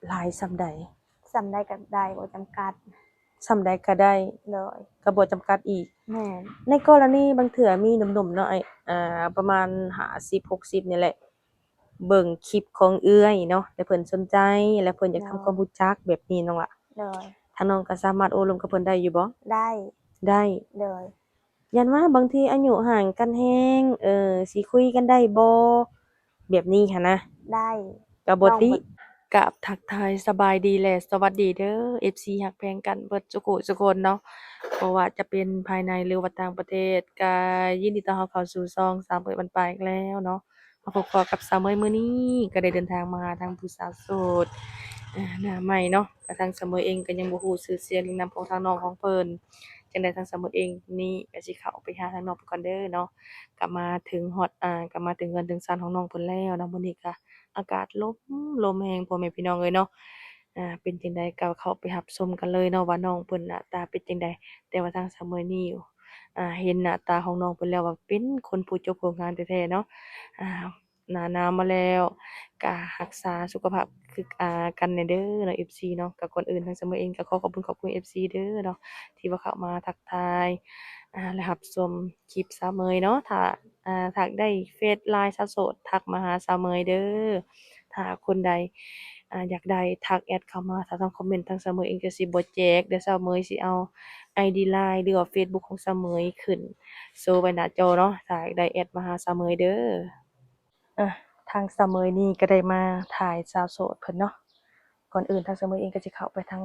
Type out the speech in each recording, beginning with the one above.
ຫຼາຍສ່ຳໃດ? ສ່ຳໃດກໍໄດ້ ບໍ່ຈຳກັດ. ສ່ຳໃດກໍໄດ້ ໂດຍ ກໍບໍ່ຈຳກັດອີກ. ແມ່ນ. ໃນກໍລະນີບາງເທື່ອມີໜຸ່ມໆເນາະ ອາ ປະມານຫ້າສິບ ຫົກສິບນີ້ແຫຼະ ເບິ່ງຄລິບຂອງເອື້ອຍເນາະ ແລ້ວເພິ່ນສົນໃຈ ແລ້ວເພິ່ນຢາກທຳຄວາມຮູ້ຈັກແບບນີ້ນ້ອງຫຼ້າ. ໂດຍ. ທາງນ້ອງກໍສາມາດໂອ້ລົມກັບເພິ່ນໄດ້ຢູ່ບໍ່? ໄດ້. ໄດ້. ໂດຍ. ຢ້ານວ່າບາງທີອາຍຸຫ່າງກັນແຮງ ເອີ ຊິຄຸຍກັນໄດ້ບໍ່ ແບບນີ້ຫັ້ນນະ. ໄດ້. ກໍບໍ່ຕິ. ກາບທັກທາຍສະບາຍດີ ແລະ ສະຫວັດດີເດີ ເອັຟຊີ ຮັກແພງກັນເບິດສູ່ຜູ້ສູ່ຄົນເນາະ ບໍ່ວ່າຈະເປັນພາຍໃນ ຫຼືວ່າຕ່າງປະເທດ ກໍຍິນດີຕ້ອນຮັບເຂົ້າສູ່ຊ່ອງສາວເປີດບັນປາຍອີກແລ້ວເນາະ. ມາພົບພໍ້ກັບສາວເໝີຍມື້ນີ້ ກໍໄດ້ເດີນທາງມາຫາທາງຜູ້ສາວໂສດ ເອີ ໜ້າໃໝ່ເນາະ. ກະທາງສາວເໝີຍເອງກໍຍັງບໍ່ຮູ້ຊື່ສຽງນາມຂອງທາງນ້ອງຂອງເພິ່ນ ຈັ່ງໃດທາງສາວເໝີຍເອງນີ້ກໍຊິເຂົ້າໄປຫາທາງນ້ອງເພິ່ນກ່ອນເດີເນາະ. ກໍມາເຖິງຮອດ ອາ ກໍມາເຖິງເຮືອນເຖິງຊານຂອງນ້ອງເພິ່ນແລ້ວເນາະ. ມື້ນີ້ກໍອາກາດລົມ ລົມແຮງ ພໍ່ແມ່ພີ່ນ້ອງເອີຍເນາະ. ອາ ເປັນຈັ່ງໃດກໍເຂົ້າໄປຮັບຊົມກັນເລີຍເນາະ ວ່ານ້ອງເພິ່ນໜ້າຕາເປັນຈັ່ງໃດ. ແຕ່ວ່າທາງສາວເໝີຍນີ້ ອາ ເຫັນໜ້າຕາຂອງນ້ອງເພິ່ນແລ້ວວ່າເປັນຄົນຜູ້ຈົບໂຮງງານແທ້ໆເນາະ. ອາ ໜ້າໜາວມາແລ້ວ ກະຮັກສາສຸຂະພາບຄື ອາ ກັນແດ່ເດີເນາະ ເອັຟຊີເນາະ. ກະກ່ອນອື່ນທາງສາວເໝີຍເອງກະຂໍຂອບຄຸນຂອບຄຸນເອັຟຊີເດີເນາະ ທີ່ວ່າເຂົ້າມາທັກທາຍ ອາ ແລະ ຮັບຊົມຄລິບສາວເໝີຍເນາະ. ຖ້າ ອາ ຫາກໄດ້ເຟສ ລາຍ ສາວໂສດ ທັກມາຫາສາວເໝີຍເດີ. ຖ້າຄົນໃດ ອາ ຢາກໄດ້ທັກແອັດເຂົ້າມາ ຖ້າທາງຄອມເມັນທາງສາວເໝີຍເອງກະຊິບໍ່ແຈກເດີ. ສາວເໝີຍຊິເອົາໄອດີ ລາຍ ຫຼືວ່າເຟສບຸກຂອງສາວເໝີຍຂຶ້ນໂຊໄວ້ໜ້າຈໍເນາະ. ຖ້າຢາກໄດ້ແອັດມາຫາສາວເໝີຍເດີ. ອາ ທາງສາວເໝີຍນີ້ກໍໄດ້ມາຖ່າຍສາວໂສດເພິ່ນເນາະ. ກ່ອນອື່ນທາງສາວເໝີຍເອງກໍຊິເຂົ້າໄປທາງ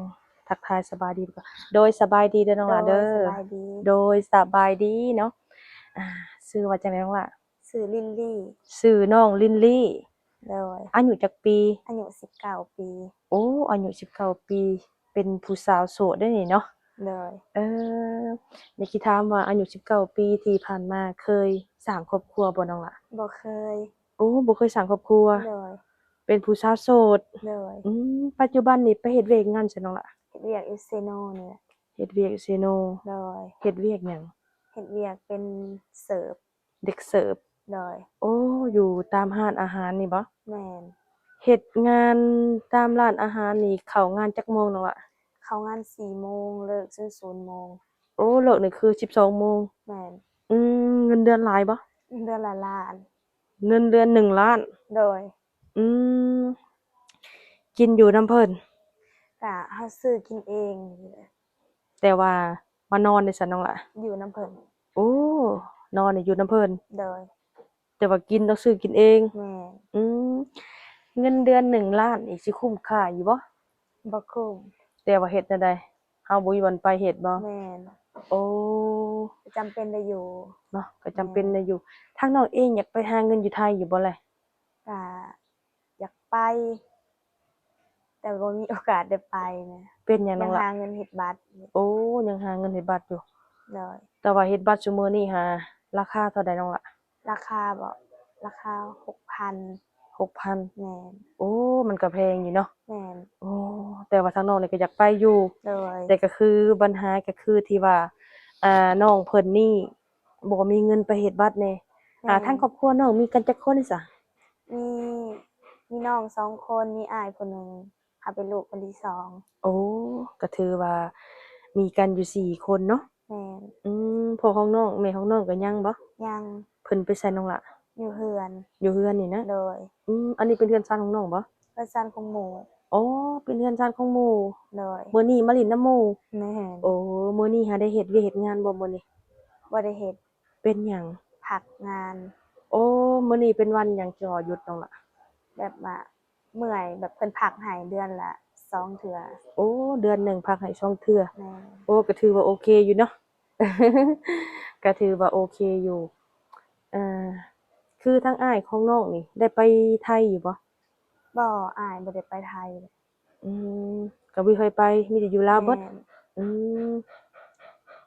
ທັກທາຍສະບາຍດີກ່ອນ. ໂດຍ ສະບາຍດີເດີນ້ອງຫຼ້າເດີ. ໂດຍ ສະບາຍດີເນາະ. ອາ ຊື່ວ່າຈັ່ງໃດນ້ອງຫຼ້າ? ຊື່ລິນລີ. ຊື່ນ້ອງລິນລີ. ໂດຍ. ອາຍຸຈັກປີ? ອາຍຸສິບເກົ້າປີ. ໂອ້ ອາຍຸສິບເກົ້າປີ ເປັນຜູ້ສາວໂສດເດ້ນີ້ເນາະ. ໂດຍ. ເອີ ຢາກຊິຖາມວ່າອາຍຸສິບເກົ້າປີທີ່ຜ່ານມາເຄີຍສ້າງຄອບຄົວບໍ່ນ້ອງຫຼ້າ? ບໍ່ເຄີຍ. ໂອ້ ບໍ່ເຄີຍສ້າງຄອບຄົວ. ໂດຍ. ເປັນຜູ້ສາວໂສດ. ໂດຍ. ອືມ ປັດຈຸບັນນີ້ໄປເຮັດວຽກງານໃສນ້ອງຫຼ້າ? ເຮັດວຽກຢູ່ເຊໂນນີ້ແຫຼະ. ເຮັດວຽກຢູ່ເຊໂນ. ໂດຍ. ເຮັດວຽກຫຍັງ? ເຮັດວຽກເປັນເສີບ. ເດັກເສີບ. ໂດຍ. ໂອ້ ຢູ່ຕາມຮ້ານອາຫານນີ້ບໍ? ແມ່ນ. ເຮັດງານຕາມຮ້ານອາຫານນີ້ ເຂົ້າງານຈັກໂມງນ້ອງຫຼ້າ? ເຂົ້າງານສີ່ໂມງ ເລີກສູນສູນໂມງ. ໂອ້ ເລີກນີ້ຄືສິບສອງໂມງ. ແມ່ນ. ອືມ ເງິນເດືອນຫຼາຍບໍ? ເດືອນລະລ້ານ. ເງິນເດືອນໜຶ່ງລ້ານ. ໂດຍ. ອືມ ກິນຢູ່ນຳເພິ່ນ? ກະເຮົາຊື້ກິນເອງ. ແຕ່ວ່າມານອນເດຊັ້ນນ້ອງຫຼ້າ? ຢູ່ນຳເພິ່ນ. ໂອ້ ນອນນີ້ຢູ່ນຳເພິ່ນ. ໂດຍ. ແຕ່ວ່າກິນຕ້ອງຊື້ກິນເອງ. ແມ່ນ. ອືມ ເງິນເດືອນໜຶ່ງລ້ານນີ້ຊິຄຸ້ມຄ່າຢູ່ບໍ່? ບໍ່ຄຸ້ມ. ແຕ່ວ່າເຮັດແນວໃດ? ເຮົາບໍ່ມີບ່ອນໄປເຮັດບໍ່? ແມ່ນ. ໂອ້ ກໍຈຳເປັນໄດ້ຢູ່ເນາະ. ກໍຈຳເປັນໄດ້ຢູ່. ແມ່ນ. ທາງນ້ອງເອງຢາກໄປຫາເງິນຢູ່ໄທຢູ່ບໍ່ແລະ? ກະ ຢາກໄປ ແຕ່ບໍ່ມີໂອກາດໄດ້ໄປນະ. ເປັນຫຍັງນ້ອງຫຼ້າ? ຍັງຫາເງິນເຮັດບັດ. ໂອ້ ຍັງຫາເງິນເຮັດບັດຢູ່. ໂດຍ. ແຕ່ວ່າເຮັດບັດຊຸມື້ນີ້ຫາລາຄາເທົ່າໃດນ້ອງຫຼ້າ? ລາຄາບໍ? ລາຄາຫົກພັນ. ຫົກພັນ. ແມ່ນ. ໂອ້ ມັນກໍແພງຢູ່ເນາະ. ແມ່ນ. ໂອ້ ແຕ່ວ່າທາງນ້ອງນີ້ກໍຢາກໄປຢູ່. ໂດຍ. ແຕ່ກໍຄືບັນຫາກໍຄືທີ່ວ່າ ອ່າ ນ້ອງເພິ່ນນີ້ ບໍ່ມີເງິນໄປເຮັດບັດແດ່. ແມ່ນ. ອ່າ ທາງຄອບຄົວນ້ອງມີກັນຈັກຄົນຊະ? ມີ ມີນ້ອງສອງຄົນ ມີອ້າຍຜູ້ໜຶ່ງ ເຮົາເປັນລູກຄົນທີສອງ. ໂອ້ ກໍຖືວ່າມີກັນຢູ່ສີ່ຄົນເນາະ. ແມ່ນ. ອືມ ພໍ່ຂອງນ້ອງ ແມ່ຂອງນ້ອງກໍຍັງບໍ່? ຍັງ. ເພິ່ນໄປໃສນ້ອງຫຼ້າ? ຢູ່ເຮືອນ. ຢູ່ເຮືອນນີ້ນະ? ໂດຍ. ອືມ ອັນນີ້ເປັນເຮືອນຊານຂອງນ້ອງບໍ່? ເຮືອນຊານຂອງໝູ່. ອໍ ເປັນເຮືອນຊານຂອງໝູ່. ໂດຍ. ມື້ນີ້ມາຫຼິ້ນນຳໝູ່? ແມ່ນ. ໂອ້ ມື້ນີ້ຫາໄດ້ເຮັດວຽກເຮັດງານບໍ່ມື້ນີ້? ບໍ່ໄດ້ເຮັດ. ເປັນຫຍັງ? ພັກງານ. ໂອ້ ມື້ນີ້ເປັນວັນຫຍັງຈຶ່ງວ່າຢຸດນ້ອງລະ? ແບບວ່າເມື່ອຍ ແບບເພິ່ນພັກໃຫ້ເດືອນລະສອງເທື່ອ. ໂອ້ ເດືອນໜຶ່ງພັກໃຫ້ສອງເທື່ອ. ແມ່ນ. ໂອ້ ກໍຖືວ່າໂອເຄຢູ່ເນາະ ກໍຖືວ່າໂອເຄຢູ່. ເອີ ຄືທາງອ້າຍຂອງນ້ອງນີ້ໄດ້ໄປໄທຢູ່ບໍ່? ບໍ່ ອ້າຍບໍ່ໄດ້ໄປໄທ. ອືມ ກໍບໍ່ຄ່ອຍໄປ ມີແຕ່ຢູ່ລາວເບິດ. ແມ່ນ. ອືມ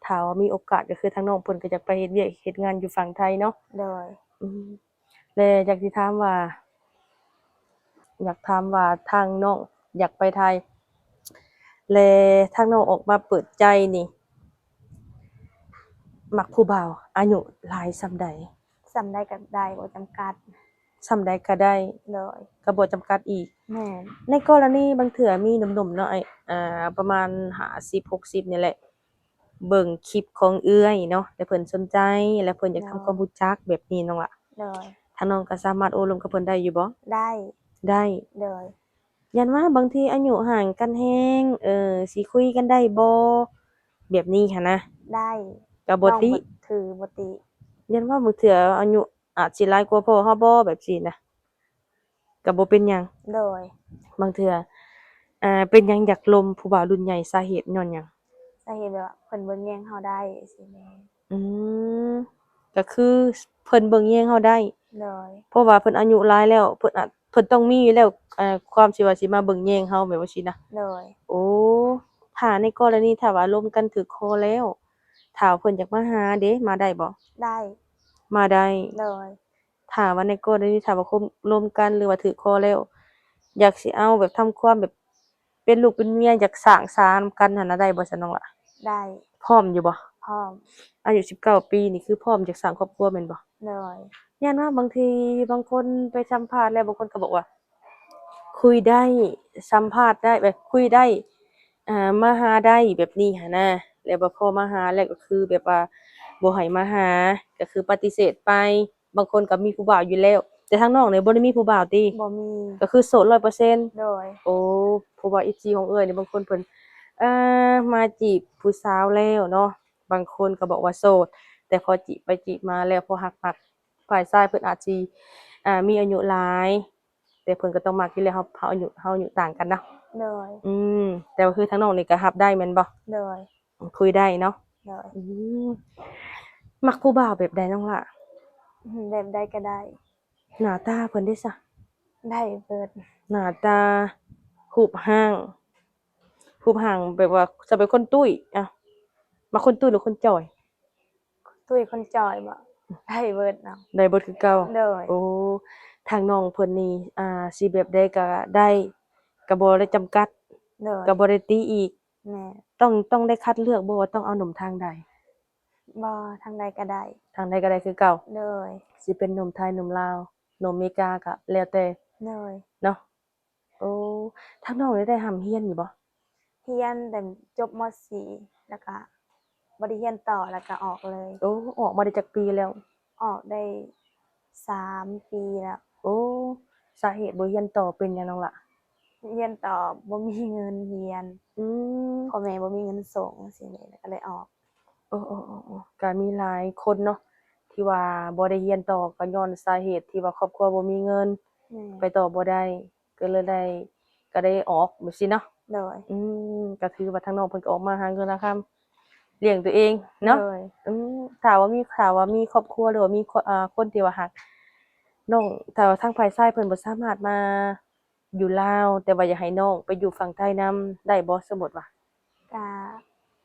ຖ້າວ່າມີໂອກາດກໍຄືທາງນ້ອງເພິ່ນກໍຢາກໄປເຮັດວຽກເຮັດງານຢູ່ຝັ່ງໄທເນາະ. ໂດຍ. ອືມ ແລະ ຢາກຊິຖາມວ່າ ຢາກຖາມວ່າທາງນ້ອງຢາກໄປໄທ ແລະ ທາງນ້ອງອອກມາເປີດໃຈນີ້ ມັກຜູ້ບ່າວອາຍຸຫຼາຍສ່ຳໃດ? ສ່ຳໃດກໍໄດ້ ບໍ່ຈຳກັດ. ສ່ຳໃດກໍໄດ້ ໂດຍ ກໍບໍ່ຈຳກັດອີກ. ແມ່ນ. ໃນກໍລະນີບາງເທື່ອມີໜຸ່ມໆເນາະ ອາ ປະມານຫ້າສິບ ຫົກສິບນີ້ແຫຼະ ເບິ່ງຄລິບຂອງເອື້ອຍເນາະ ແລ້ວເພິ່ນສົນໃຈ ແລ້ວເພິ່ນຢາກທຳ ໂດຍ ຄວາມຮູ້ຈັກແບບນີ້ນ້ອງລະ ໂດຍ ທາງນ້ອງກໍສາມາດໂອ້ລົມກັບເພິ່ນໄດ້ຢູ່ບໍ່? ໄດ້ ໄດ້ ໂດຍ ຢ້ານວ່າບາງທີອາຍຸຫ່າງກັນແຮງ ເອີ ຊິຄຸຍກັນໄດ້ບໍ່ ແບບນີ້ຫັ້ນນະ ໄດ້ ກໍບໍ່ຕິ ນ້ອງບໍ່ຖືບໍ່ຕິ ຢ້ານວ່າບາງເທື່ອອາຍຸອາດຊິຫຼາຍກວ່າພໍ່ເຮົາບໍ່ ແບບຊີ້ນະ ກໍບໍ່ເປັນຫຍັງ ໂດຍ ບາງເທື່ອ ອ່າ ເປັນຫຍັງຢາກລົມຜູ້ບ່າວລຸ້ນໃຫຍ່ ສາເຫດຍ້ອນຫຍັງ? ສາເຫດແບບວ່າເພິ່ນເບິ່ງແຍງເຮົາໄດ້ຊີ້ແຫຼະ ອືມ ກໍຄືເພິ່ນເບິ່ງແຍງເຮົາໄດ້ ໂດຍ ເພາະວ່າເພິ່ນອາຍຸຫຼາຍແລ້ວ ເພິ່ນອາດ ເພິ່ນຕ້ອງມີຢູ່ແລ້ວ ອ່າ ຄວາມທີ່ວ່າຊິມາເບິ່ງແຍງເຮົາ ແບບວ່າຊີ້ນະ ໂດຍ ໂອ້ ຖ້າໃນກໍລະນີຖ້າວ່າລົມກັນຖືກຄໍແລ້ວ ຖ້າເພິ່ນຢາກມາຫາເດ ມາໄດ້ບໍ່? ໄດ້ ມາໄດ້ ໂດຍ ຖ້າວ່າໃນກໍລະນີຖ້າວ່າຄົບລົມກັນ ຫຼືວ່າຖືກຄໍແລ້ວ ຢາກຊິເອົາແບບທຳຄວາມແບບເປັນລູກເປັນເມຍ ຢາກສ້າງສານຳກັນຫັ້ນນະ ໄດ້ບໍ່ຊັ້ນນ້ອງລະ? ໄດ້ ພ້ອມຢູ່ບໍ່? ພ້ອມ ອາຍຸສິບເກົ້າປີນີ້ຄືພ້ອມຢາກສ້າງຄອບຄົວແມ່ນບໍ່? ໂດຍ ຢ້ານວ່າບາງທີບາງຄົນໄປສຳພາດແລ້ວ ບາງຄົນກໍບອກວ່າ ຄຸຍໄດ້ ສຳພາດໄດ້ ແບບຄຸຍໄດ້ ອ່າ ມາຫາໄດ້ແບບນີ້ຫັ້ນນະ ແລ້ວບໍ່ພໍມາຫາແລ້ວກໍຄືແບບວ່າບໍ່ໃຫ້ມາຫາ ກໍຄືປະຕິເສດໄປ. ບາງຄົນກໍມີຜູ້ບ່າວຢູ່ແລ້ວ ແຕ່ທາງນ້ອງນີ້ບໍ່ໄດ້ມີຜູ້ບ່າວຕິ? ບໍ່ມີ ກໍຄືໂສດຮ້ອຍເປີເຊັນ ໂດຍ ໂອ້ ເພາະວ່າເອັຟຊີຂອງເອື້ອຍນີ້ບາງຄົນເພິ່ນ ເອີ ມາຈີບຜູ້ສາວແລ້ວເນາະ ບາງຄົນກໍບອກວ່າໂສດ ແຕ່ພໍຈີບໄປຈີບມາແລ້ວ ພໍຮັກໆ ຝ່າຍຊາຍເພິ່ນອາດຊິ ອ່າ ມີອາຍຸຫຼາຍ ແຕ່ເພິ່ນກໍຕ້ອງມັກຢູ່ແລ້ວ ເຮົາ ເຮົາອາຍຸ ເຮົາອາຍຸຕ່າງກັນເນາະ ໂດຍ ອືມ ແຕ່ວ່າຄືທາງນ້ອງນີ້ກໍຮັບໄດ້ແມ່ນບໍ່? ໂດຍ ຄຸຍໄດ້ເນາະ ໂດຍ ອືມ ມັກຜູ້ບ່າວແບບໃດນ້ອງລະ? ອືມ ແບບໃດກໍໄດ້ ໜ້າຕາເພິ່ນເດຊະ? ໄດ້ເບິດ ໜ້າຕາ ຮູບຮ່າງ ຮູບຮ່າງແບບວ່າຈະເປັນຄົນຕຸ້ຍ ອະ ມັກຄົນຕຸ້ຍ ຫຼືຄົນຈ່ອຍ? ຕຸ້ຍຄົນຈ່ອຍບໍ? ໄດ້ເບິດເນາະ ໄດ້ເບິດຄືເກົ່າ ໂດຍ ໂອ້ ທາງນ້ອງເພິ່ນນີ້ ອ່າ ຊິແບບໃດກໍໄດ້ ກໍບໍ່ໄດ້ຈຳກັດ ໂດຍ ກໍບໍ່ໄດ້ຕິອີກ ແມ່ນ ຕ້ອງ ຕ້ອງໄດ້ຄັດເລືອກບໍ່ວ່າຕ້ອງເອົາໜຸ່ມທາງໃດ? ບໍ່ ທາງໃດກໍໄດ້ ທາງໃດກໍໄດ້ຄືເກົ່າ ໂດຍ ຊິເປັນໜຸ່ມໄທ ໜຸ່ມລາວ ໜຸ່ມເມກາ ກໍແລ້ວແຕ່ ໂດຍ ເນາະ ໂອ້ ທາງນ້ອງນີ້ໄດ້ຮ່ຳຮຽນຢູ່ບໍ່? ຮຽນແຕ່ຈົບ ມ.ສີ່ ແລ້ວກະບໍ່ໄດ້ຮຽນຕໍ່ ແລ້ວກະອອກເລີຍ ໂອ້ ອອກມາໄດ້ຈັກປີແລ້ວ? ອອກໄດ້ສາມປີແລ້ວ ໂອ້ ສາເຫດບໍ່ຮຽນຕໍ່ເປັນຫຍັງນ້ອງລະ? ຮຽນຕໍ່ບໍ່ມີເງິນຮຽນ ອືມ ພໍ່ແມ່ບໍ່ມີເງິນສົ່ງ ຈັ່ງຊີ້ແຫຼະ ແລ້ວກະເລີຍອອກ ໂອ້ ໂອ້ ໂອ້ ໂອ້ ກະມີຫຼາຍຄົນເນາະ ທີ່ວ່າບໍ່ໄດ້ຮຽນຕໍ່ ກໍຍ້ອນສາເຫດທີ່ວ່າຄອບຄົວບໍ່ມີເງິນ ແມ່ນ ໄປຕໍ່ບໍ່ໄດ້ ກໍເລີຍໄດ້ ກໍໄດ້ອອກແບບຊີ້ເນາະ ໂດຍ ອືມ ກໍຖືວ່າທາງນ້ອງເພິ່ນກໍອອກມາຫາເງິນຫາຄຳ ລ້ຽງຕົວເອງເນາະ ໂດຍ ອືມ ຖ້າວ່າມີ ຖ້າວ່າມີຄອບຄົວ ຫຼືວ່າມີຄົນ ອ່າ ຄົນທີ່ວ່າຮັກນ້ອງ ຖ້າວ່າທາງຝ່າຍຊາຍເພິ່ນບໍ່ສາມາດມາ ຢູ່ລາວ ແຕ່ວ່າຢາກໃຫ້ນ້ອງໄປຢູ່ຝັ່ງໄທນຳ ໄດ້ບໍ່ ສົມມຸດວ່າ? ກະ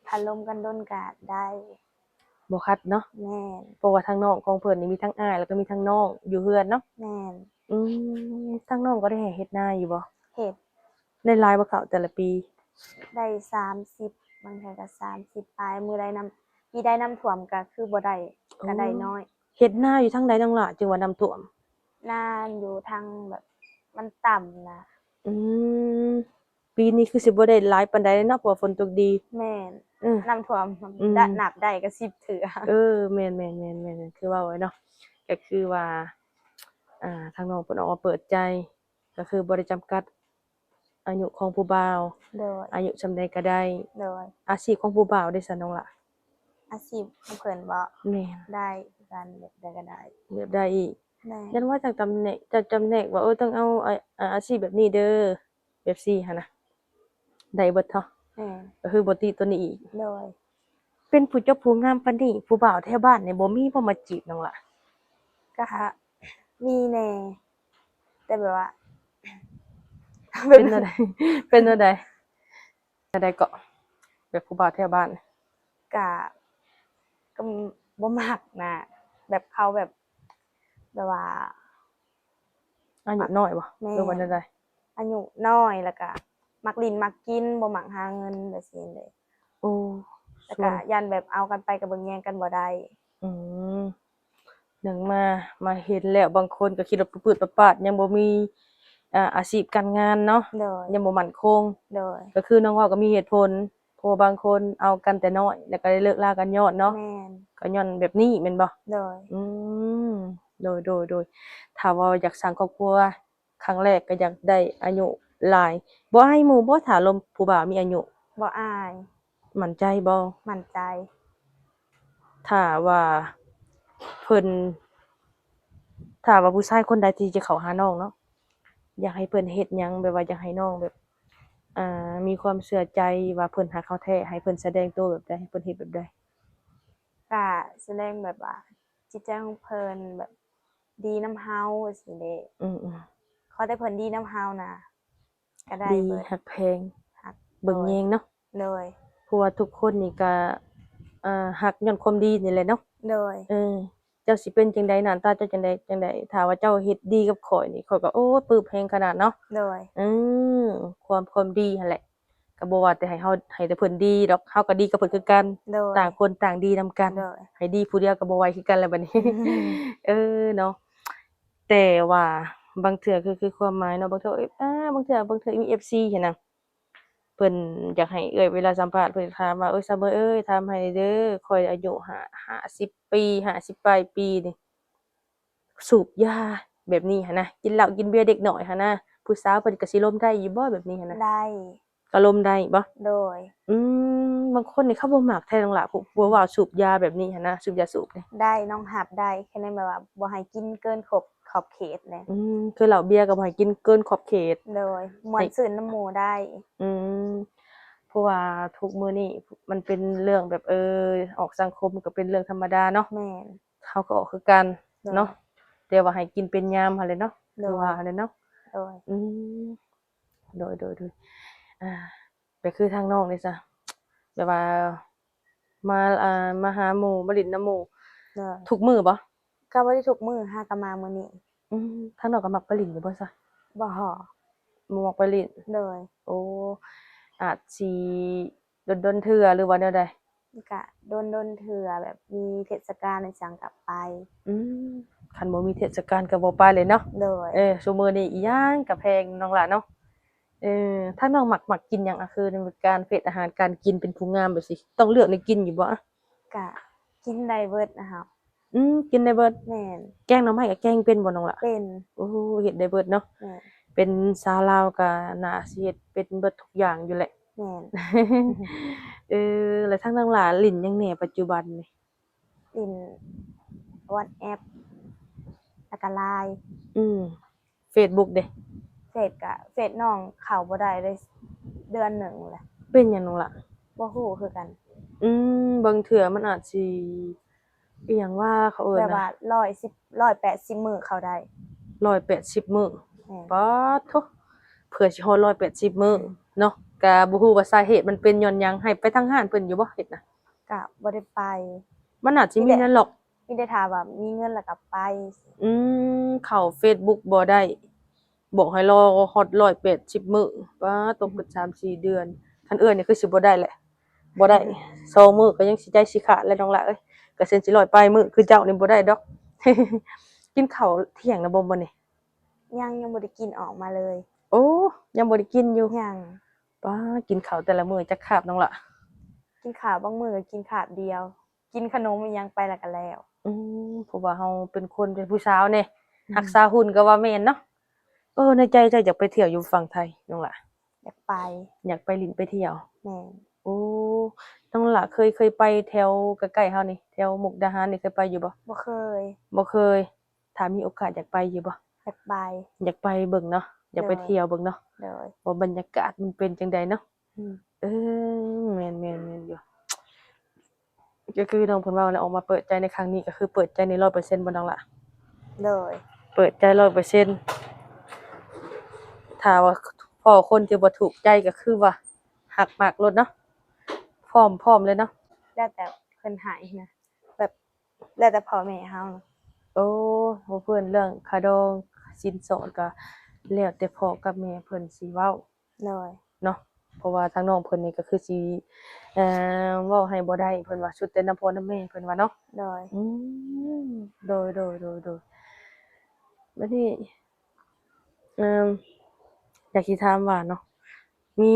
ຖ້າລົມກັນດົນກະໄດ້ ບໍ່ຂັດເນາະ ແມ່ນ ເພາະວ່າທາງນ້ອງຂອງເພິ່ນນີ້ມີທັງອ້າຍ ແລ້ວກໍມີທັງນ້ອງຢູ່ເຮືອນເນາະ ແມ່ນ ອືມ ທາງນ້ອງກໍໄດ້ເຮັດນາຢູ່ບໍ່? ເຮັດ ໄດ້ຫຼາຍບໍ່ເຂົ້າແຕ່ລະປີ? ໄດ້ສາມສິບ ບາງເທື່ອກໍສາມສິບປາຍ ມື້ໃດນ້ຳ ປີໃດນ້ຳຖ້ວມກໍຄືບໍ່ໄດ້ ກໍໄດ້ນ້ອຍ ເຮັດນາຢູ່ທາງໃດນ້ອງຫຼ້າ ຈຶ່ງວ່ານ້ຳຖ້ວມ? ນາຢູ່ທາງແບບມັນຕ່ຳນະ ອືມ ປີນີ້ຄືຊິບໍ່ໄດ້ຫຼາຍປານໃດເນາະ ເພາະວ່າຝົນຕົກດີ ແມ່ນ ເອີ ນ້ຳຖ້ວມ ອືມ ນັບໄດ້ກໍສິບເທື່ອ ເອີ ແມ່ນໆໆໆ ຄືເວົ້າໄວ້ເນາະ ກໍຄືວ່າ ອ່າ ທາງນ້ອງເພິ່ນອອກມາເປີດໃຈ ກໍຄືບໍ່ໄດ້ຈຳກັດອາຍຸຂອງຜູ້ບ່າວ ໂດຍ ອາຍຸສ່ຳໃດກໍໄດ້ ໂດຍ ອາຊີບຂອງຜູ້ບ່າວເດຊະນ້ອງຫຼ້າ? ອາຊີບຂອງເພິ່ນບໍ? ແມ່ນ ໄດ້ຄືກັນ ແບບໃດກໍໄດ້ ແບບໃດອີກ? ແມ່ນ ຢ້ານວ່າຈາກຕຳແໜ່ງ ຈາກຕຳແໜ່ງວ່າ ເອີ ຕ້ອງເອົາ ອາ ອາຊີບແບບນີ້ເດີ ແບບຊີ້ຫັ້ນນະ ໄດ້ເບິດເນາະ ແມ່ນ ກໍຄືບໍ່ຕິໂຕນີ້ອີກ ໂດຍ ເປັນຜູ້ຈົບຜູ້ງາມປານນີ້ ຜູ້ບ່າວແຖວບ້ານນີ້ບໍ່ມີບໍ່ມາຈີບນ້ອງຫຼ້າ? ກະມີແດ່ ແຕ່ແບບວ່າ ເປັນແນວໃດ ເປັນແນວໃດ ແນວໃດເກາະ ແບບຜູ້ບ່າວແຖວບ້ານ? ກະ ກໍບໍ່ມັກນະ ແບບເຂົາແບບ ແບບວ່າ ອາຍຸນ້ອຍບໍ່ ແມ່ນ ຫຼືວ່າແນວໃດ? ອາຍຸນ້ອຍ ແລ້ວກະມັກຫຼິ້ນມັກກິນ ບໍ່ມັກຫາເງິນແບບຊີ້ເດ້ ໂອ້ ແລ້ວກະ ສ່ວນ ຢ້ານແບບເອົາກັນໄປກໍເບິ່ງແຍງກັນບໍ່ໄດ້ ອືມ ຍັງມາ ມາເຫັນແລ້ວ ບາງຄົນກໍຂີ່ລົດປຶດໆປາດໆ ຍັງບໍ່ມີ ອ່າ ອາຊີບການງານເນາະ ໂດຍ ຍັງບໍ່ໝັ້ນຄົງ ໂດຍ ກໍຄືນ້ອງເວົ້າກໍມີເຫດຜົນ ເພາະວ່າບາງຄົນເອົາກັນແຕ່ນ້ອຍ ແລ້ວກໍໄດ້ເລີກລາກັນຍ້ອນເນາະ ແມ່ນ ກໍຍ້ອນແບບນີ້ແມ່ນບໍ່? ໂດຍ ອືມ ໂດຍໆໆ ຖ້າວ່າຢາກສ້າງຄອບຄົວ ຄັ້ງແລກກໍຢາກໄດ້ອາຍຸຫຼາຍ ບໍ່ອາຍໝູ່ບໍ່ ຖ້າລົມຜູ້ບ່າວມີອາຍຸ? ບໍ່ອາຍ ໝັ້ນໃຈບໍ່? ໝັ້ນໃຈ ຖ້າວ່າເພິ່ນ ຖ້າວ່າຜູ້ຊາຍຄົນໃດທີ່ຈະເຂົ້າຫານ້ອງເນາະ ຢາກໃຫ້ເພິ່ນເຮັດຫຍັງ ແບບວ່າຢາກໃຫ້ນ້ອງແບບ ອ່າ ມີຄວາມເຊື່ອໃຈວ່າເພິ່ນຮັກເຮົາແທ້ ໃຫ້ເພິ່ນສະແດງໂຕແບບໃດ ໃຫ້ເພິ່ນເຮັດແບບໃດ? ກະສະແດງແບບວ່າຈິດໃຈຂອງເພິ່ນແບບດີນຳເຮົາຊີ້ເດ້ ອືມໆ ຂໍແຕ່ເພິ່ນດີນຳເຮົານະ ກໍໄດ້ ດີ ເບິດ ຮັກແພງ ຮັກ ເບິ່ງແຍງເນາະ ໂດຍ ເພາະວ່າທຸກຄົນນີ້ກະ ເອີ ຮັກຍ້ອນຄວາມດີນີ້ແຫຼະເນາະ ໂດຍ ເອີ ເຈົ້າຊິເປັນຈັ່ງໃດ ໜ້າຕາເຈົ້າຈັ່ງໃດ ຈັ່ງໃດ ຖ້າວ່າເຈົ້າເຮັດດີກັບຂ້ອຍນີ້ ຂ້ອຍກໍ ໂອ້ຍ ປຶບແຮງຂະໜາດເນາະ ໂດຍ ອືມ ຄວາມ ຄວາມດີຫັ້ນແຫຼະ ກໍບໍ່ວ່າແຕ່ໃຫ້ເຮົາ ໃຫ້ແຕ່ເພິ່ນດີດອກ ເຮົາກໍດີກັບເພິ່ນຄືກັນ ໂດຍ ຕ່າງຄົນຕ່າງດີນຳກັນ ໂດຍ ໃຫ້ດີຜູ້ດຽວກໍບໍ່ໄຫວຄືກັນແລ້ວບັດນີ້ ເອີ ເນາະ ແຕ່ວ່າບາງເທື່ອ ຄື ຄືຄວາມໝາຍເນາະ ບາງເທື່ອ ເອີຍ ອ່າ ບາງເທື່ອ ບາງເທື່ອມີເອັຟຊີຫັ້ນນະ ເພິ່ນຢາກໃຫ້ເອື້ອຍເວລາສຳພາດ ເພິ່ນຖາມວ່າ ເອີຍ ຊາວເມີຍເອີຍ ຖາມໃຫ້ແດ່ເດີ ຂ້ອຍອາຍຸຫ້າ ຫ້າສິບປີ ຫ້າສິບປາຍປີນີ້ ສູບຢາແບບນີ້ຫັ້ນນະ ກິນເຫຼົ້າກິນເບຍເດັກນ້ອຍຫັ້ນນະ ຜູ້ສາວເພິ່ນກໍຊິລົມໄດ້ຢູ່ບໍ່ແບບນີ້ຫັ້ນນະ? ໄດ້ ກໍລົມໄດ້ບໍ່? ໂດຍ ອືມ ບາງຄົນນີ້ເຂົາບໍ່ມັກແທ້ນ້ອງຫຼ້າ ພວກ ພວກວ່າສູບຢາແບບນີ້ຫັ້ນນະ ສູບຢາສູບນີ້ ໄດ້ ນ້ອງຮັບໄດ້ ແຄ່ນັ້ນແບບວ່າບໍ່ໃຫ້ກິນເກີນຂອບ ຂອບເຂດແຫຼະ ອືມ ຄືເຫຼົ້າເບຍກໍບໍ່ໃຫ້ກິນເກີນຂອບເຂດ ໂດຍ ມ່ວນຊື່ນນຳໝູ່ໄດ້ ອືມ ເພາະວ່າທຸກມື້ນີ້ມັນເປັນເລື່ອງແບບ ເອີ ອອກສັງຄົມກໍເປັນເລື່ອງທຳມະດາເນາະ ແມ່ນ ເຮົາກໍອອກຄືກັນ ໂດຍ ເນາະ ແຕ່ວ່າໃຫ້ກິນເປັນຍາມຫັ້ນແຫຼະເນາະ ໂດຍ ຄືວ່າຫັ້ນແຫຼະເນາະ ໂດຍ ອືມ ໂດຍໆໆ ອ່າ ແບບຄືທາງນ້ອງນີ້ຊະ ແບບວ່າມາ ອ່າ ມາຫາໝູ່ ມາຫຼິ້ນນຳໝູ່ ໂດຍ ທຸກມື້ບໍ່? ກໍບໍ່ໄດ້ທຸກມື້ ຫາກໍມາມື້ນີ້ ອືມ ທາງນ້ອງກໍມັກໄປຫຼິ້ນຢູ່ບໍ່ຊະ? ບໍ່ ບໍ່ມັກໄປຫຼິ້ນ ໂດຍ ໂອ້ ອາດຊິດົນໆເທື່ອ ຫຼືວ່າແນວໃດ? ກະດົນໆເທື່ອ ແບບມີເທດສະການອີ່ຫຍັງກະໄປ ອືມ ຄັນບໍ່ມີເທດສະການກໍບໍ່ໄປເລີຍເນາະ ໂດຍ ເອີ ຊຸມື້ນີ້ອີ່ຫຍັງກະແພງນ້ອງຫຼ້າເນາະ ເອີ ທາງນ້ອງມັກ ມັກກິນຫຍັງ ອາ ຄືໃນການເພດອາຫານການກິນ ເປັນຜູ້ງາມແບບຊີ້ ຕ້ອງເລືອກແນວກິນຢູ່ບໍ່? ກະກິນໄດ້ເບິດນະເຮົາ ອືມ ກິນໄດ້ເບິດ ແມ່ນ ແກງໜໍ່ໄມ້ກໍແກງເປັນບໍ່ນ້ອງຫຼ້າ? ເປັນ ໂອ້ ເຮັດໄດ້ເບິດເນາະ ແມ່ນ ເປັນສາວລາວກໍໜ້າຊິເຮັດເປັນເບິດທຸກຢ່າງຢູ່ແຫຼະ ແມ່ນ ເອີ ແລ້ວທາງນ້ອງຫຼ້າຫຼິ້ນຫຍັງແດ່ປັດຈຸບັນນີ້? ຫຼິ້ນ WhatsApp ແລ້ວກໍ LINE ອືມ Facebook ເດ? ເຟສກະ ເຟສນ້ອງເຂົ້າບໍ່ໄດ້ເລີຍ ເດືອນໜຶ່ງແຫຼະ ເປັນຫຍັງນ້ອງຫຼ້າ? ບໍ່ຮູ້ຄືກັນ ອືມ ບາງເທື່ອມັນອາດຊິ ອີ່ຫຍັງວ່າເຂົາເອີ້ນ ແບບວ່າ ນະ ຮ້ອຍສິບ ຮ້ອຍແປດສິບມື້ເຂົ້າໄດ້ ຮ້ອຍແປດສິບມື້ ແມ່ນ ປາດໂທ້ ເພື່ອຊິຮອດຮ້ອຍແປດສິບມື້ເນາະ ກະບໍ່ຮູ້ວ່າສາເຫດມັນເປັນຍ້ອນຫຍັງ ໃຫ້ໄປທາງຮ້ານເພິ່ນຢູ່ບໍ່ເຮັດນະ? ກະບໍ່ໄດ້ໄປ ມັນອາດຊິມີແນວລັອກ ມີແຕ່ຖ້າວ່າມີເງິນແລ້ວກໍໄປ ອືມ ເຂົ້າ Facebook ບໍ່ໄດ້ ບອກໃຫ້ລໍຮອດຮ້ອຍແປດສິບມື້ ປາດ ຕົກເບິດສາມສີ່ເດືອນ ຄັນເອື້ອຍນີ້ຄືຊິບໍ່ໄດ້ແຫຼະ ບໍ່ໄດ້ ສອງມື້ກໍຍັງຊິໃຈຊິຂາດແລ້ວນ້ອງຫຼ້າເອີຍ ກະເຊັ່ນຊິຮ້ອຍປາຍມື້ຄືເຈົ້ານີ້ບໍ່ໄດ້ດອກ ກິນເຂົ້າທ່ຽງແລ້ວບໍ່ມື້ນີ້? ຍັງ ຍັງບໍ່ໄດ້ກິນ ອອກມາເລີຍ ໂອ້ ຍັງບໍ່ໄດ້ກິນຢູ່ ຍັງ ປາດ ກິນເຂົ້າແຕ່ລະມື້ຈັກຄາບນ້ອງຫຼ້າ? ກິນເຂົ້າບາງມື້ກໍກິນຄາບດຽວ ກິນຂະໜົມອີ່ຫຍັງໄປແລ້ວກໍແລ້ວ ອືມ ເພາະວ່າເຮົາເປັນຄົນ ເປັນຜູ້ສາວເດ້ ອືມ ຮັກສາຫຸ່ນກໍວ່າແມ່ນເນາະ ເອີ ໃນໃຈເຈົ້າຢາກໄປທ່ຽວຢູ່ຝັ່ງໄທນ້ອງຫຼ້າ? ຢາກໄປ ຢາກໄປຫຼິ້ນໄປທ່ຽວ ແມ່ນ ໂອ້ ນ້ອງຫຼ້າເຄີຍ ເຄີຍໄປແຖວໃກ້ໆເຮົານີ້ ແຖວມຸກດາຫານນີ້ເຄີຍໄປຢູ່ບໍ່? ບໍ່ເຄີຍ ບໍ່ເຄີຍ ຖ້າມີໂອກາດຢາກໄປຢູ່ບໍ່? ຢາກໄປ ຢາກໄປເບິ່ງເນາະ ຢາກໄປ ໂດຍ ທ່ຽວເບິ່ງເນາະ ໂດຍ ວ່າບັນຍາກາດມັນເປັນຈັ່ງໃດເນາະ ອືມ ເອີ ແມ່ນໆໆ ຢູ່ ກໍຄືນ້ອງເພິ່ນເວົ້າແຫຼະ ອອກມາເປີດໃຈໃນຄັ້ງນີ້ ກໍຄືເປີດໃຈໃນຮ້ອຍເປີເຊັນບໍ່ນ້ອງຫຼ້າ? ໂດຍ ເປີດໃຈຮ້ອຍເປີເຊັນ ຖ້າວ່າພໍ້ຄົນທີ່ບໍ່ຖືກໃຈກໍຄືວ່າຮັກມັກໂລດເນາະ ພ້ອມ ພ້ອມເລີຍເນາະ ແລ້ວແຕ່ເພິ່ນໃຫ້ນະ ແບບ ແລ້ວແຕ່ພໍ່ແມ່ເຮົາ ໂອ້ ເພິ່ນເລື່ອງຄ່າດອງສິນສອດກໍແລ້ວແຕ່ພໍ່ກັບແມ່ເພິ່ນຊິເວົ້າ ໂດຍ ເນາະ ເພາະວ່າທາງນ້ອງເພິ່ນນີ້ກໍຄືຊິ ເອີ ເວົ້າໃຫ້ບໍ່ໄດ້ ເພິ່ນວ່າສຸດແຕ່ນຳພໍ່ນຳແມ່ ເພິ່ນວ່າເນາະ. ໂດຍ ອືມ ໂດຍ ໂດຍ ໂດຍ ໂດຍ. ບັດນີ້ ເອີ ຢາກຊິຖາມວ່າເນາະ ມີ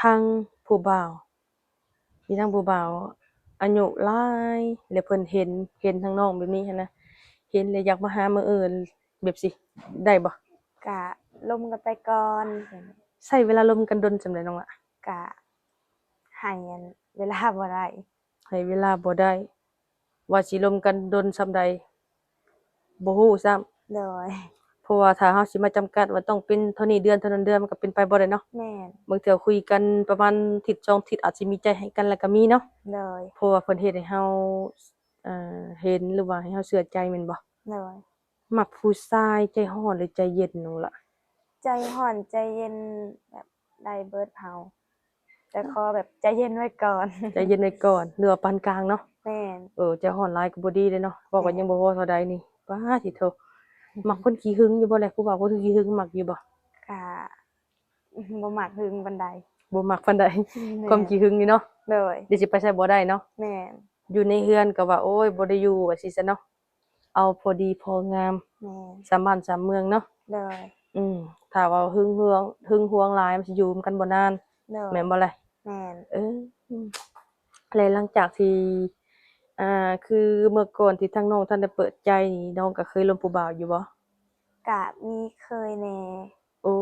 ທາງຜູ້ບ່າວ ມີທັງຜູ້ບ່າວອາຍຸຫຼາຍ ແລະເພິ່ນເຫັນ ເຫັນທາງນ້ອງແບບນີ້ຫັ້ນນະ ເຫັນແລ້ວຢາກມາຫາມາເອີ່ນແບບຊີ້ ໄດ້ບໍ່? ກະລົມກັນໄປກ່ອນ. ໃຊ້ເວລາລົມກັນດົນສ່ຳໃດນ້ອງລະ? ກະໃຫ້ອັນເວລາບໍ່ໄດ້ ໃຫ້ເວລາບໍ່ໄດ້ ວ່າຊິລົມກັນດົນສ່ຳໃດ ບໍ່ຮູ້ຊ້ຳ. ໂດຍ ເພາະວ່າຖ້າເຮົາຊິມາຈຳກັດວ່າຕ້ອງເປັນເທົ່ານີ້ເດືອນ ເທົ່ານັ້ນເດືອນ ມັນກໍເປັນໄປບໍ່ໄດ້ເນາະ. ແມ່ນ ບາງເທື່ອຄຸຍກັນປະມານທິດສອງທິດ ອາດຊິມີໃຈໃຫ້ກັນແລ້ວກໍມີເນາະ. ໂດຍ ເພາະວ່າເພິ່ນເຮັດໃຫ້ເຮົາ ເອີ ເຫັນ ຫຼືວ່າໃຫ້ເຮົາເຊື່ອໃຈແມ່ນບໍ່? ໂດຍ ມັກຜູ້ຊາຍໃຈຮ້ອນ ຫຼືໃຈເຢັນນ້ອງລະ? ໃຈຮ້ອນໃຈເຢັນ ແບບ ໄດ້ເບິດເຮົາ ແຕ່ຂໍແບບໃຈເຢັນໄວ້ກ່ອນ. ໃຈເຢັນໄວ້ກ່ອນ ຫຼືວ່າປານກາງເນາະ? ແມ່ນ ເອີ ໃຈຮ້ອນຫຼາຍກໍບໍ່ດີເດ້ເນາະ. ເວົ້າກັນ ແມ່ນ ຍັງບໍ່ພໍເທົ່າໃດນີ້ ປາດທິໂທ ມັກຄົນຂີ້ຫຶງຢູ່ບໍ່ແລະ? ຜູ້ບ່າວຄົນຂີ້ຫຶງມັກຢູ່ບໍ່? ກະບໍ່ມັກຫຶງປານໃດ. ບໍ່ມັກປານໃດ. ແມ່ນ ຄວາມຂີ້ຫຶງນີ້ເນາະ. ໂດຍ ດຽວຊິໄປໃສບໍ່ໄດ້ເນາະ. ແມ່ນ ຢູ່ໃນເຮືອນກໍວ່າ ໂອ້ຍ ບໍ່ໄດ້ຢູ່ ວ່າຊີ້ຊະເນາະ. ເອົາພໍດີພໍງາມ. ແມ່ນ ສ່ຳບ້ານສ່ຳເມືອງເນາະ. ໂດຍ ອືມ ຖ້າວ່າຫຶງຫວງ ຫຶງຫວງຫຼາຍ ມັນຊິຢູ່ນຳກັນບໍ່ນານ. ໂດຍ ແມ່ນບໍ່ລະ? ແມ່ນ ເອີ ແລະຫຼັງຈາກທີ່ ອ່າ ຄືເມື່ອກ່ອນທີ່ທາງນ້ອງທັນໄດ້ເປີດໃຈນີ້ ນ້ອງກໍເຄີຍລົມຜູ້ບ່າວຢູ່ບໍ່? ກະມີເຄີຍແດ່. ໂອ້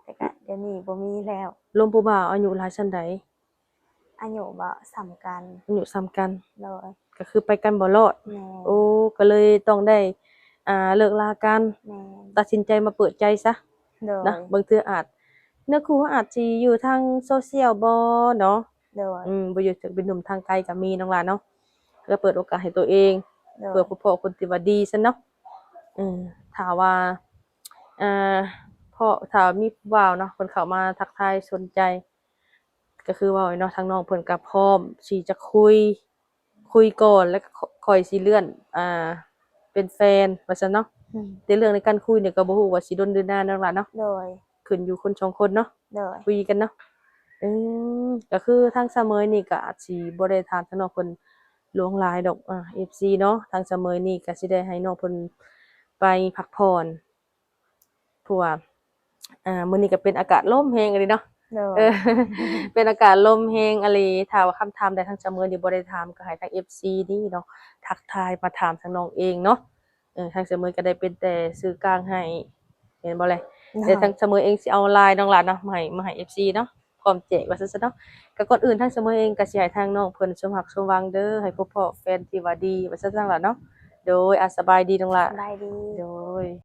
ແຕ່ກະດຽວນີ້ບໍ່ມີແລ້ວ. ລົມຜູ້ບ່າວອາຍຸຫຼາຍສ່ຳໃດ? ອາຍຸບໍ່ ສ່ຳກັນ. ອາຍຸສ່ຳກັນ. ໂດຍ ກໍຄືໄປກັນບໍ່ລອດ. ແມ່ນ ໂອ້ ກໍເລີຍຕ້ອງໄດ້ ອ່າ ເລີກລາກັນ. ແມ່ນ ຕັດສິນໃຈມາເປີດໃຈຊະ. ໂດຍ ນະ ບາງເທື່ອອາດ ເນື້ອຄູ່ເຮົາອາດຊິຢູ່ທາງໂຊຊຽວບໍ່ເນາະ. ໂດຍ ອືມ ບໍ່ຢູ່ເຖິງເປັນໜຸ່ມທາງໄກກໍມີນ້ອງຫຼ້າເນາະ ກໍເປີດໂອກາດໃຫ້ຕົວເອງ. ໂດຍ ເພື່ອພໍ້ຄົນທີ່ວ່າດີຊັ້ນເນາະ. ເອີ ຖ້າວ່າ ອ່າ ເພາະຖ້າມີຜູ້ບ່າວເນາະ ເພິ່ນເຂົ້າມາທັກທາຍສົນໃຈ ກໍຄືເວົ້າເນາະ ທາງນ້ອງເພິ່ນກໍພ້ອມທີ່ຈະຄຸຍ ຄຸຍກ່ອນ ແລ້ວກໍຂ້ອຍຊິເລື່ອນ ອ່າ ເປັນແຟນວ່າຊັ້ນເນາະ. ອືມ ແຕ່ເລື່ອງໃນການຄຸຍນີ້ກໍບໍ່ຮູ້ວ່າຊິດົນຫຼືນານນັ້ນລະເນາະ. ໂດຍ ຂຶ້ນຢູ່ຄົນສອງຄົນເນາະ. ໂດຍ ຄຸຍກັນເນາະ. ເອີ ກໍຄືທາງສະເໝີຍນີ້ກໍອາດຊິບໍ່ໄດ້ຖາມທາງນ້ອງເພິ່ນຫຼວງຫຼາຍດອກ ອ່າ ເອັຟຊີເນາະ. ທາງສະເໝີຍນີ້ກໍຊິໄດ້ໃຫ້ນ້ອງເພິ່ນໄປພັກຜ່ອນ ເພາະວ່າ ອ່າ ມື້ນີ້ກໍເປັນອາກາດລົມແຮງອີ່ຫຼີເນາະ. ໂດຍ ເອີ ເປັນອາກາດລົມແຮງອີ່ຫຼີ. ຖ້າວ່າຄຳຖາມໃດທາງສະເໝີຍນີ້ບໍ່ໄດ້ຖາມ ກໍໃຫ້ທາງເອັຟຊີນີ້ເນາະ ທັກທາຍມາຖາມທາງນ້ອງເອງເນາະ. ເອີ ທາງສະເໝີຍກໍໄດ້ເປັນແຕ່ສື່ກາງໃຫ້ ແມ່ນບໍ່ແລະ? ໂດຍ ແຕ່ທາງສະເໝີຍເອງຊິເອົາລາຍນ້ອງຫຼ້າເນາະ ມາໃຫ້ ມາໃຫ້ເອັຟຊີເນາະ ພ້ອມແຈກວ່າຊັ້ນຊະເນາະ. ກໍກ່ອນອື່ນທາງສະເໝີຍເອງກໍຊິໃຫ້ທາງນ້ອງເພິ່ນສົມຮັກສົມຫວັງເດີ ໃຫ້ພົບພໍ້ແຟນທີ່ວ່າດີວ່າຊັ້ນຊະນ້ອງຫຼ້າເນາະ. ໂດຍ ອາ ສະບາຍດີນ້ອງຫຼ້າ. ສະບາຍດີ. ໂດຍ.